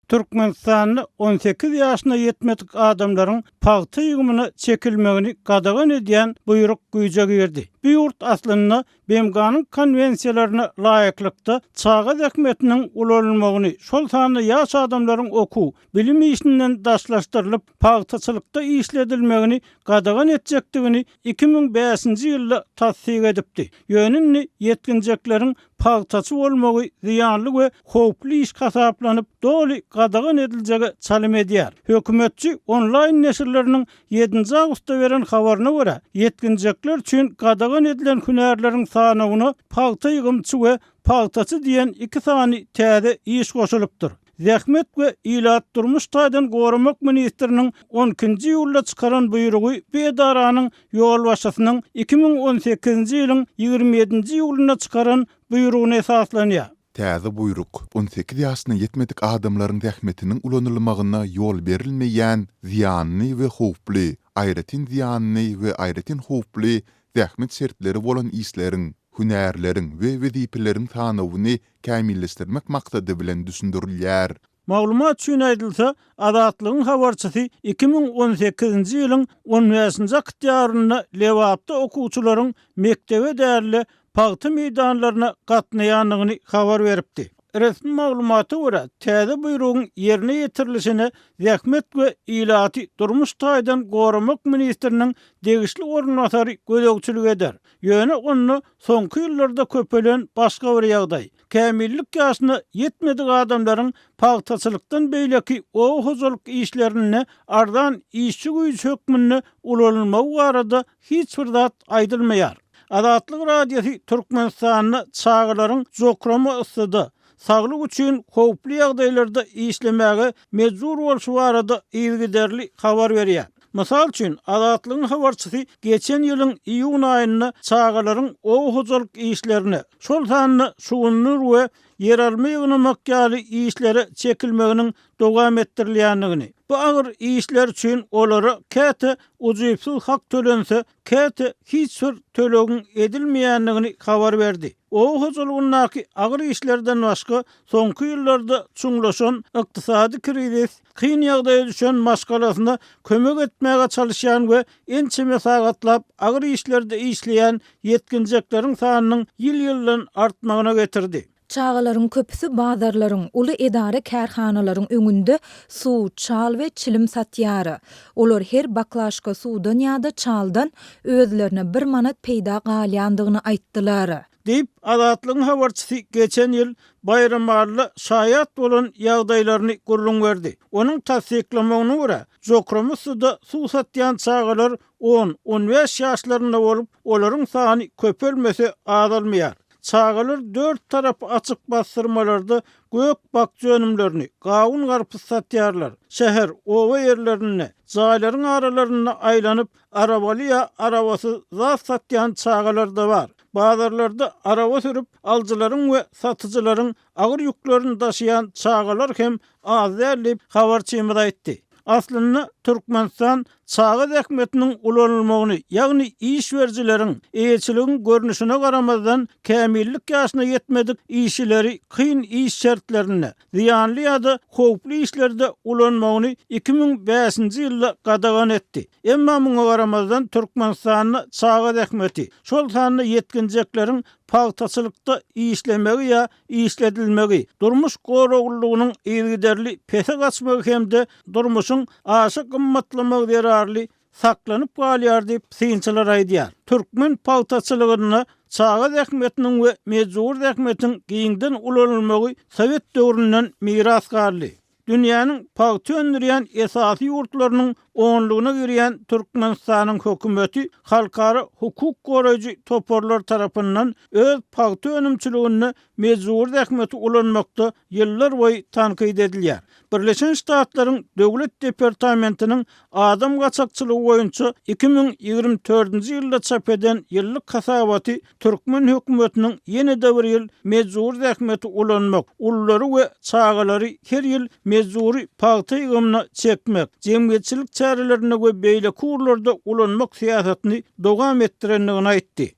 Türkmenistanda 18 ýaşyna ýetmedik adamlaryň pagta ýygymyna çekilmegini gadagan edýän buýruk güýje girdi. Bu ýurt aslynda BMG-niň konwensiýalaryna laýyklykda çaga zähmetiniň ulanylmagyny, şol sanda ýaş adamlaryň okuw, bilim işinden daşlaşdyrylyp, pagtaçylykda işledilmegini gadagan etjekdigini 2005-nji ýylda tassyk edipdi. Ýöne indi ýetginjekleriň pagtaçy bolmagy zyýanly we howply iş hasaplanyp, doly gadagan ediljege çalym edýär. Hökümetçi onlaýn neşirleriniň ýedinji awgustda beren habaryna görä, ýetginjekler üçin gadagan edilen hünärleriň sanawyna pagta ýygymçy we pagtaçy diýen iki sany täze iş goşulypdyr. Zähmet we ilat durmuş taýdan goramak ministriniň on ikinji iýulda çykaran buýrugy bu edaranyň ýolbaşçysynyň 2018-nji ýylyň 27-nji iýulynda çykaran buýrugyna esaslanýar. Täze buýruk, 18 ýaşyna ýetmedik adamlaryň zähmetiniň ulanylmagyna ýol berilmeýän zyýanly we howply, aýratyn zyýanly we aýratyn howply zähmet şertleri bolan işleriň, hünärleriň we wezipeleriň sanawyny kämilleşdirmek maksady bilen düşündirilýär. Maglumat üçin aýdylsa, Azatlygyň habarçysy 2018-nji ýylyň on bäşinji oktýabrynda Lebapda okuwçylaryň mekdebe däl-de, pagta meýdanlaryna gatnaýandygyny habar beripdi. Resmi maglumata görä, täze buýrugyň ýerine ýetirilişine Zähmet we ilaty durmuş taýdan goramak ministriniň degişli orunbasary gözegçilik eder. Ýöne onda soňky ýyllarda köpelen başga bir ýagdaý, kämillik ýaşyna ýetmedik adamlaryň pagtaçylykdan beýleki oba hojalyk işlerinde arzan işçi güýji hökmünde ulanylmagy barada hiç bir zat aýdylmaýar. Azatlyk Radiosy Türkmenistanda çagalaryň jokrama yssyda, saglyk üçin howply ýagdaýlarda işlemäge mejbur bolşy barada yzygiderli habar berýär. Mysal üçin, Azatlygyň habarçysy geçen ýylyň iýun aýynda çagalaryň oba hojalyk işlerine, şol sanda şugundyr we ýeralma ýygnamak ýaly işlere çekilmeginiň dowam etdirilýändigini, bu agyr işler üçin olara käte ujypsyz hak tölense, käte hiç bir tölegiň edilmeýändigini habar berdi. Oba hojalygyndaky agyr işlerden başga, soňky ýyllarda çuňlaşan ykdysady krizis kyn ýagdaýa düşen maşgalasyna kömek etmäge çalyşýan we ençeme sagatlap agyr işlerde işleýän ýetginjekleriň sanynyň ýyl-ýyldan artmagyna getirdi. Çagalaryň köpüsi bazarlaryň, uly edara-kärhanalaryň öňünde suw, çal we çilim satýar. Olar her baklaşka suwdan ýa-da çaldan özlerine bir manat peýda galýandygyny aýtdylar. Diýip, Azatlygyň habarçysy geçen ýyl Baýramalyda şaýat bolan ýagdaýlaryny gürrüň berdi. Onuň tassyklamagyna görä, Jokramussuda suw satýan çagalar on, on bäş ýaşlarynda bolup, olaryň sany köpelmese azalmaýar. Çagalar dört tarapy açyk bassyrmalarda gök-bakja önümlerini, gawun-garpyz satýarlar. Şäher, oba ýerlerinde, jaýlaryň aralarynda aýlanyp, arabaly ýa arabasyz zat satýan çagalar-da bar. Bazarlarda araba sürüp, alyjylaryň we satyjylaryň agyr ýüklerini daşaýan çagalar hem az däl diýip, habarçymyz aýtdy. Aslynda, Türkmenistan çaga zähmetiniň ulanylmagyny, ýagny iş berijileriň, eýeçiligiň görnüşine garamazdan, kämillik ýaşyna ýetmedik işçileri kyn iş şertlerinde, zyýanly ýa-da howply işlerde ulanmagyny 2005-nji ýylda gadagan etdi. Emma muňa garamazdan, Türkmenistanda çaga zähmeti, şol sanda ýetginjekleriň pagtaçylykda işlemegi ýa işledilmegi, durmuş goraglylygynyň yzygiderli pese gaçmagy hem-de durmuşyň aşa gymmatlamagy zerarly saklanyp galýar diýip, synçylar aýdýar. Türkmen pagtaçylygynda çaga zähmetiniň we mejbury zähmetiň giňden ulanylmagy sowet döwründen miras galdy. Dünýäniň pagta öndürýän esasy ýurtlarynyň onlugyna girýän Türkmenistanyň hökümeti halkara hukuk goraýjy toparlar tarapyndan öz pagta önümçiliginde mejbury zähmeti ulanmakda ýyllarboýy tankyt edilýär. Birleşen Ştatlaryň Döwlet departamentiniň adam gaçakçylygy boýunça 2024-nji ýylda çap eden ýyllyk hasabaty türkmen hökümetiniň ýene-de bir ýyl mejbury zähmeti ulanmak, ululary we çagalary her ýyl mejbury pagta ýygymyna çekmek, jemgyýetçilik çärelerinde we beýleki ugurlarda ulanmak syýasatyny dowam etdirendigini aýtdy.